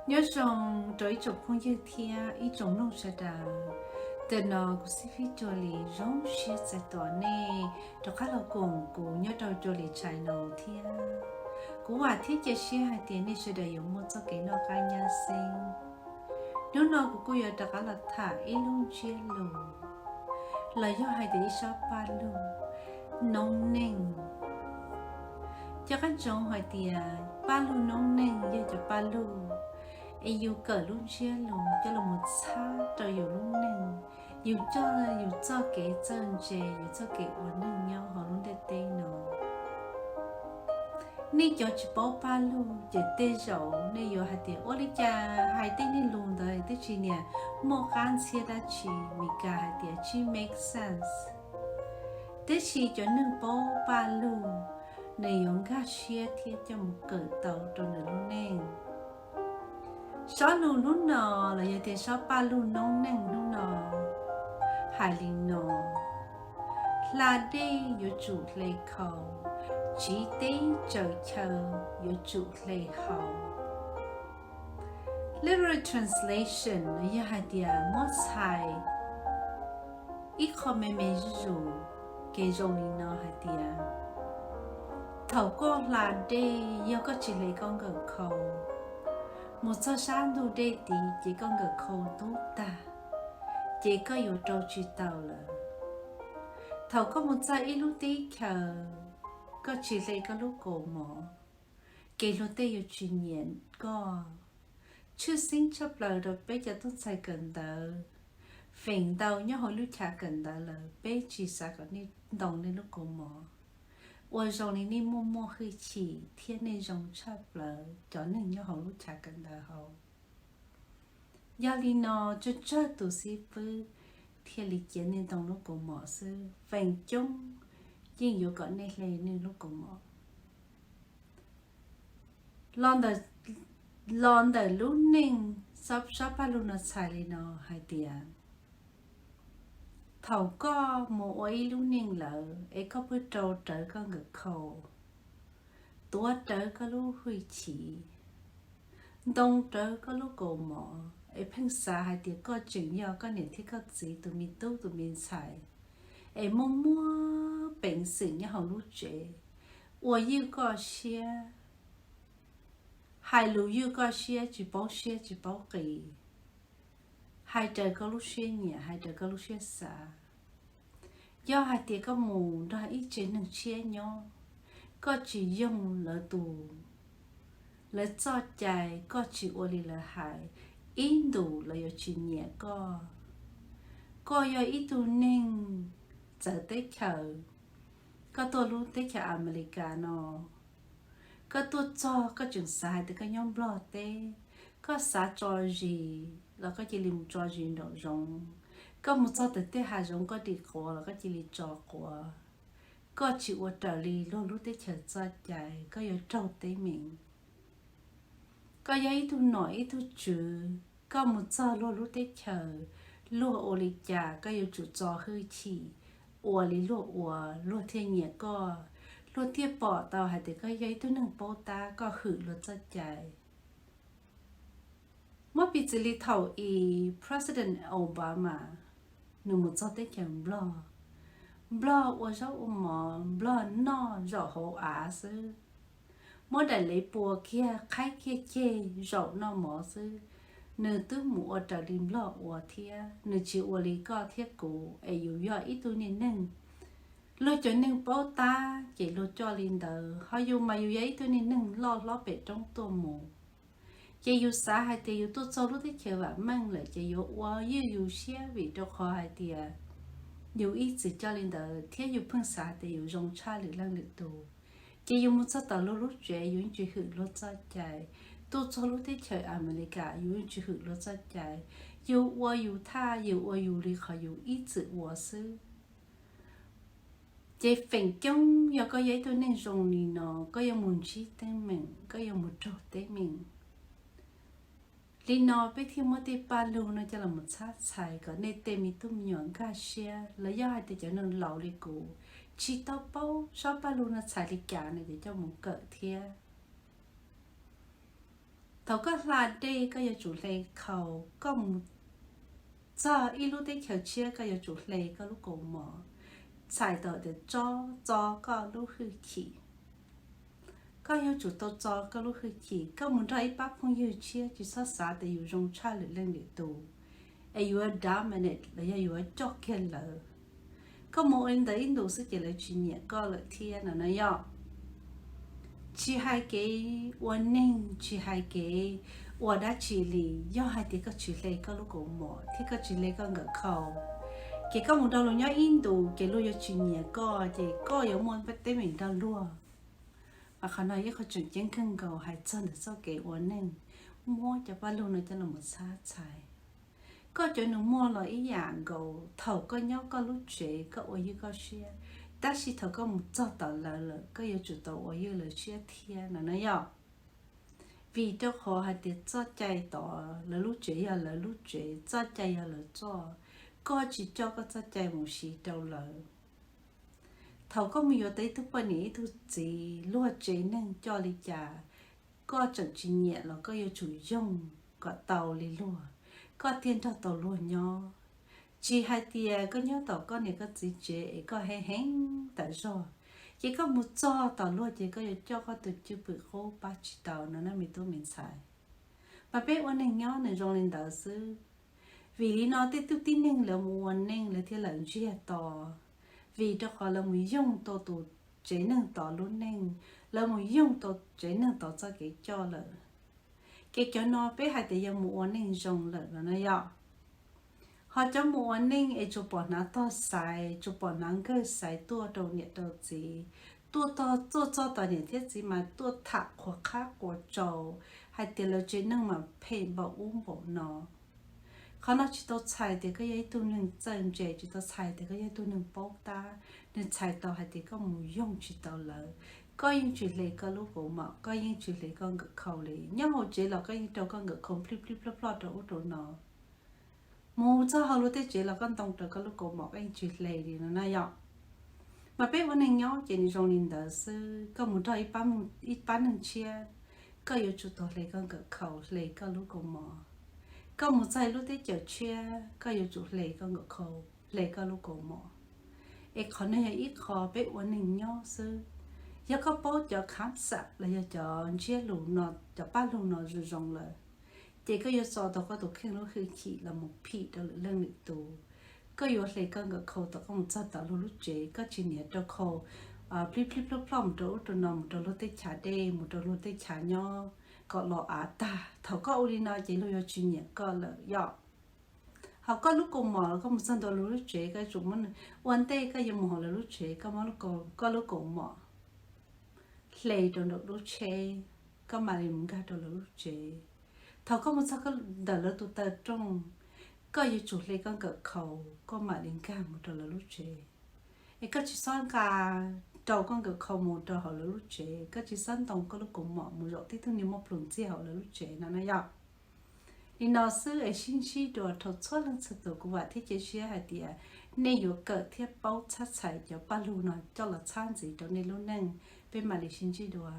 Nyob zoo rau ib tsoom phooj ywg thiab ib tsoom mloog sawv daws. Tam no kuv Xib Fwb Cua Lis zoo siab txais tos nej rov qab los koom kuv nyob rau Cua Lis channel thiab. Kuv vam thiab cia siab hais tias nej sawv daws yuav muaj txoj kev noj qab nyab xeeb. Hnub no kuv kuj yuav rov qab los tham ib lub ntsiab lus, los yog hais tias ib sob paj lug noob neej. Cov qab ntsoov hais tias paj lug noob neej yog cov paj lug es yus kawm lub ntsiab lus coj los mus txhab rau yus lub neej, yus coj yus txoj kev txawj ntse, yus txoj kev ua neej nyob hauv lub ntiaj teb no. Nej cov tsis paub paj lug ces tej zaum nej yuav hais tias ua li cas hais tej niag lus ntawd twb tsis niam muaj qab ntxhiab dab tsi, Mis Kas hais tias tsis make sense. Tab sis cov neeg paub paj lug, nws yuav nkag siab thiab coj mus kawm tau rau nws lub neej. Sob lus hnub no los yog tias sob paj lug noob neej hnub no hais li no: Hla dej yuav tsum hle khau, tsiv teb tsaws chaw yuav tsum hle hau. Literal translation yog hais tias muab txhais ib qho me me zuj zus, ces zoo li no hais tias, thaum koj hla dej yog koj tsis hle koj nkawm khau, mus txog sab ntug dej tid ces koj nkawm khau tub tag, ces koj yuav rau tsis tau lawm. Thaum koj mus txog ib lub teb chaws, koj tsis hle koj lub kaus mom, ces luag tej yuav tsis nyiam koj. Tshwj xeeb tshaj plaws rau peb cov tub ntxhais kawm ntawv, feem ntau nyob hauv lub chav kawm ntawv lawm peb tsis xav kom nej ntoo nej lub kaus mom. Ua zoo li nej muaj muaj hwj chim thiab nej zoo tshaj plaws cov neeg nyob hauv lub chav kawm ntawv hauv. Yog li no, tsawg tsawg tus xib fwb thiaj li cia nej ntoo lub kaus mom xwb, feem coob yeej yuav kom nej hle nej lub kaus mom. Los ntawm lub neej, sob paj lug no txhais li no hais tias, thaum koj mus ua ib lub neej lawm es koj pheej rau rawv koj nkawm khau, tuav rawv koj lub hwj chim, ntoo rawv koj lub kaus mom, es pheej xav hais tias koj tseem yog koj niam thiab koj txiv tus me tub tus me ntxhais, es muaj muaj peev xwm nyob hauv lub tsev, ua ywj koj siab, hais lus ywj koj siab tsis paub siab tsis paub qis, hais raws koj lub siab nyiam hais raws koj lub siab xav. Yog hais tias koj mus nrog ib tsev neeg tshiab nyob, koj tsis yoog lawv tus, lawv txoj cai, koj tsis ua li lawv hais, ib ntus lawv yuav tsis nyiam koj. Koj yog ib tug neeg txawv teb chaws, koj tuaj lub teb chaws Amelikas no, koj tuaj txog koj tseem xav hais tias koj nyob Nplog teb, koj xav tso zis los koj cia li mus tso zis nraum zoov, koj mus txog tawm tej hav zoov koj dim quav los koj cia li tso quav. Koj tsis ua raws li luag lub teb chaws txoj cai, koj yuav raug teeb meem. Koj yog ib tug nom ib tug tswv, koj mus txog luag lub teb chaws, luag ua li cas koj yuav tsum txo hwj chim, ua li luag ua, luag thiaj nyiam koj, luag thiaj pom tau hais tias koj yog ib tug neeg paub tab, koj hwm luag txoj cai. Muab piv txwv li thaum i President Obama, nws mus txog teb chaws Nplog, Nplog ua zaub ua mov, Nplog noj zaum hauv av xwb, muab daim lev pua kiag qhaib kiag ceg zaum noj mov xwb. Nws twb mus ua raws li Nplog ua thiab, nws tsis ua li koj thiab kuv es yus yog ib tug niag neeg. Luag cov neeg paub tab ces luag coj li ntawd, ho yus mas yus yog ib tug niag neeg loj hlob pem roob tuaj mus. Ces yus xav hais tias yus tuaj txog lub teb chaws vam meej lawm ces yuav ua ywj yus siab vim rau qhov hais tias yus ib txwm coj li ntawd thiab yus pheej xav hais tias yus zoo tshaj lwm leej lwm tus. Ces yus mus txog tom luag lub tsev yus yeej tsis hwm luag txoj cai, tuaj txog lub teb chaws Amelikas yus yeej tsis hwm luag txoj cai, yus ua yus thaj, yus ua yus li qhov yus ib txwm ua xwb. Ces feem coob yog koj yog ib tug neeg zoo li no, koj yuav mus ntsib teeb meem, koj yuav mus raug teeb meem. Li no peb thiaj muab tej paj lug no coj los txhab txhais kom nej tej me tub me nyuam nkag siab, los yog hais tias cov neeg laus li kuv tsis tau paub sob paj lug no txhais li cas no ces coj mus kawm thiab. Thaum koj hla dej koj yuav tsum hle khau. Koj mus txog ib lub teb chaws tshiab koj yuav tsum hle koj lub kaus mom, txhais tau tias tso, tso koj lub hwj chim. Koj yuav tsum tau tso koj lub hwj chim. Koj mus nrog ib pab phooj ywg tshiab tsis txhob xav tias yus zoo tshaj lwm leej lwm tus es yuav dominate los yog yuav coj kiag lawv. Koj mus ua li ntawd ib ntus xwb ces lawv tsis nyiam koj lawm thiab no na yom. Tsis hais kev ua neeg, tsis hais kev ua dab tsi li, yog hais tias koj tsis hle koj lub kaus mom thiab koj tsis hle koj nkawm khau, ces koj mus nrog luag nyob ib ntus ces luag yuav tsis nyiam koj, ces koj yuav muaj teeb meem nrog luag. Mas qhov no ib qho tseem ceeb kawg nkaus hais txog ntawm txoj kev ua neej, muab cov paj lug no coj los txhab txhais. Koj cov nus muag los ib yam nkaus, thaum koj nyob koj lub tsev koj ua ywj koj siab, tab sis thaum koj mus txog tom lawv lawm koj yuav tsum tau ua ywj lawv siab thiab no na yom. Vim rau qhov hais tias txoj cai tod lawv lub tsev yog lawv lub tsev, txoj cai yog lawv txoj, koj tsis coj koj txoj cai mus siv rau lawv. Thaum koj mus yuav tau ib tug poj niam ib tug txiv, luag tsev neeg coj li cas, koj tseem tsis nyiam los koj yuav tsum yoog kom tau li luag, koj thiaj nrog tau luag nyob. Tsis hais tias koj nyob tom koj niam koj txiv tsev es koj heev heev tas zog, ces koj mus txog tom luag ces koj yuav coj koj tus cwj pwm qub pab tsis tau no na me tub me ntxhais. Mas peb ua neeg nyob nws zoo li ntawd xwb. Vim li no tej tug tib neeg lawv mus ua neej lawv thiaj lawm ntsiag to, vim rau qhov lawv mus yoog tau tus tsev neeg tod lub neej, lawv mus yoog tau tsev neeg tod txoj kev coj lawm. Ces cov no peb hais tias yog mus ua neej zoo lawm no na yom. Ho cov mus ua neej es tsuas pom hnav tog xaiv, tsuas pom hnav nkawg xaiv tuaj rau niam rau txiv, tuaj tog tuaj txog tom niam thiab txiv mas tuaj tham qhuas qhab qhuas tsau hais tias lawv tsev neeg mas phem npaum ub npaum no. Qhov no tsis tau txhais tias koj yog ib tug neeg txawj ntse, tsis tau txhais tias koj yog ib tug neeg paub tab, nws txhais tau hais tias koj mus yoog tsis tau lawv, koj yeej tsis hle koj lub kaus mom, koj yeej tsis hle koj nkawm khau li. Nyob hauv tsev los koj yeej rau koj nkawm khau plij plij ploj ploj rau ub rau no. Mus txog hauv luag tej tsev los koj ntoo raws koj lub kaus mom koj yeej tsis hle li no na yom. Mas peb ua neeg nyob ces nws zoo li ntawd xwb, koj mus nrog ib pab neeg tshiab, koj yuav tsum tau hle koj nkawm khau, hle koj lub kaus mom. Koj mus txog ib lub teb chaws tshiab koj yuav tsum hle koj nkawm khau, hle koj lub kaus mom. Es qhov no yog ib qho peb ua neeg nyob xwb. Yog koj paub cov khab xam los yog cov ntsiab lus no, cov paj lug no zoo zoo lawm, ces koj yuav tso tau koj tus kheej lub hwj chim los mus phim rau lwm leej lwm tus. Koj yuav hle koj nkawm khau thaum koj mus txog tom luag lub tsev, koj tsis niaj rau khau plij plij ploj ploj mus rau ub rau no, mus rau luag tej chav dej, mus rau luag tej chav nyob kom los av tag. Thaum koj ua li no ces luag yuav tsis nyiam koj lawm yom. Ho koj lub kaus mom los koj mus txog ntua luag lub tsev, koj yuav tsum muab, ua ntej koj yuav mus hauv lawv lub tsev koj muab koj lub kaus mom hle rau nraum lub tsheb, koj mam li mus nkag rau lawv lub tsev. Thaum koj mus txog ntawm lawv tus taw rooj, koj yuav tsum hle koj nkawm khau, koj mam li nkag mus rau lawv lub tsev. Es koj tsis txhob nqa rau koj nkawm khau mus rau hauv lawv lub tsev, koj tsis txhob ntoo koj lub kaus mom mus zaum tib tug niag muaj plhus ntxiag hauv lawv lub tsev no na yom. Li no xwb es sib ntsib dua rau txhua leej txhua tus, kuv vam thiab cia siab hais tias nej yuav kawm thiab paub txhab txhais cov paj lug no coj los txhab ntxiv rau nej lub neej. Peb mam li sib ntsib dua.